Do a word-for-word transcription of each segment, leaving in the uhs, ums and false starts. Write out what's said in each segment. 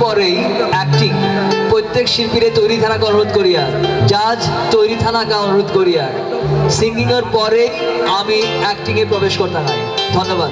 পরেই অ্যাক্টিং। প্রত্যেক শিল্পীরে তৈরি থানাকে অনুরোধ করিয়া, জাজ তৈরি থানাকে অনুরোধ করিয়া, সিঙ্গিংর পরেই আমি অ্যাক্টিংয়ে প্রবেশ করতাঙাই। ধন্যবাদ।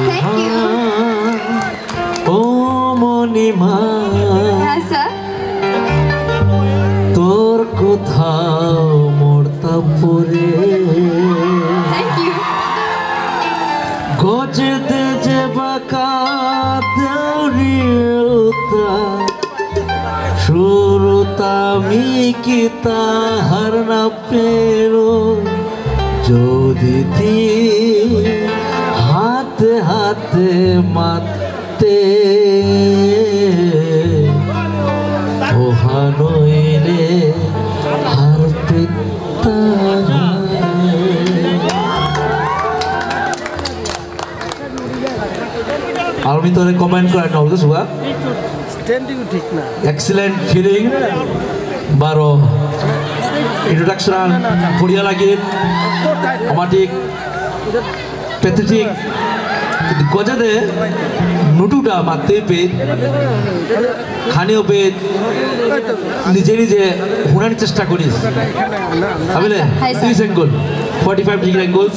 Thank you. ও মণিমা, হ্যাঁ, স্যার। তোর কথা মরতা পরে। Thank you. গজেদে যে বাকা দেউরিউতা, সুরতা মি কিতা হারনা পেরো, যদি তি হাত হাতে মাতে ওহানইলে হারপিতা। আর আমি তোরে কমেন্ট করে নাও তো সুবা। স্ট্যান্ডিং ঠিক না। Excellent feeling. বারো ইন্ট্রোডাকশন পড়িয়া লাগিল। আমার ঠিক প্যাথেটিক। কিন্তু গজাদে নুটুটা মারতে পে, খানিও পে, নিজে নিজে হুনার চেষ্টা করিস। ভাবিলে? Hi, sir. তিরিশ angle, forty five degree angles.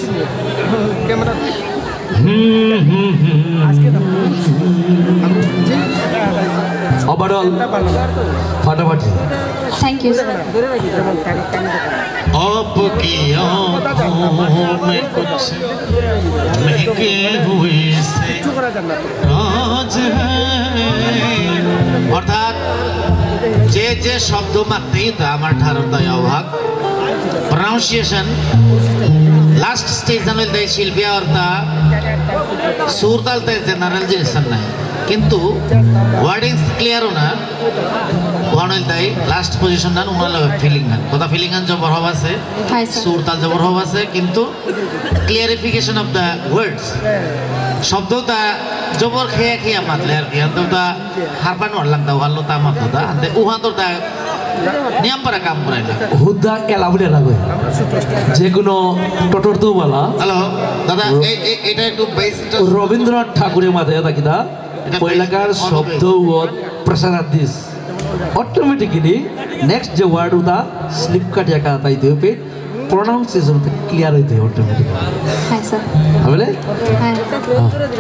হুম, হুম, হুম। ওভারঅল ফাটাফাটি। Thank you, sir. आपकी आंखों में कुछ महके हुए से राज है। অর্থাৎ যে যে শব্দ মাতেইতা আমার ঠারর দায় অভাগ, প্রনাউন্সিয়েশন, লাস্ট স্টেজ আনল দায় শিল্পী অর্থাৎ সুরতাল তাই জেনারেল জিনিস নাই, কিন্তু ওয়ার্ডিংস ক্লিয়ার না। ওহানইল তাই লাস্ট পজিশন দান ওহানল ফিলিং হান, কথা ফিলিং হান জবর হবা আছে, হাই, স্যার। সুরতাল জবর হবা আছে, কিন্তু ক্লিয়ারিফিকেশন অফ দ্য ওয়ার্ডস শব্দতা জবর খেয়া খেয়া মাতলে আর কি, আন্তর তা হারপান ওয়ারলাম তা ওহানলো তা মাতলো তা আনতে উহান্তর তা নিয়ম পারা কাম করাই না। হুদ্দা এলা বুলে এলা গই। যে কোনো টটর তো বলা। হ্যালো, দাদা, র-, এই, এই, এটা একটু বেসটা রবীন্দ্রনাথ ঠাকুরের মাথায় তা কিতা? এটা পয়লাকার বেস, শব্দ ও প্রসারাদিস। অটোমেটিক্যালি নেক্সট যে ওয়ার্ড উদা স্লিপ কাটিয়া কাটাই দিও পে প্রনাউন্সিয়েশন ক্লিয়ার হইতে অটোমেটিক্যালি। Hi, sir. বুঝলে? হাই।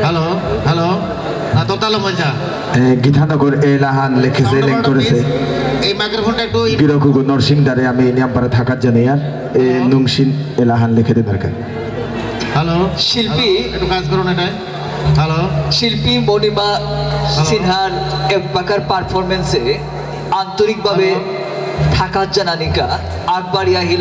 Hello, hello. না, তো তাহলে মজা। এ, গীতানগর এলাহান লেখেছে, সাউন্ড লিংক করেছে। প্লিজ। এই মাইক্রোফোনটা একটু ই- গিরকুগু নরসিং দারে আমি নিয়াম পারা থাকার জন্য ইয়ার। এ, নুংসিন এলাহান লেখে দে দরকার। হ্যালো। শিল্পী। হ্যালো, একটু কাজ করুন এটায়। হ্যালো। শিল্পী মণিমা হ্যালো। সিনহার এবাকার পারফরম্যান্সে আন্তরিকভাবে হ্যালো। থাকার জানানিকা আগবাড়িয়া হিল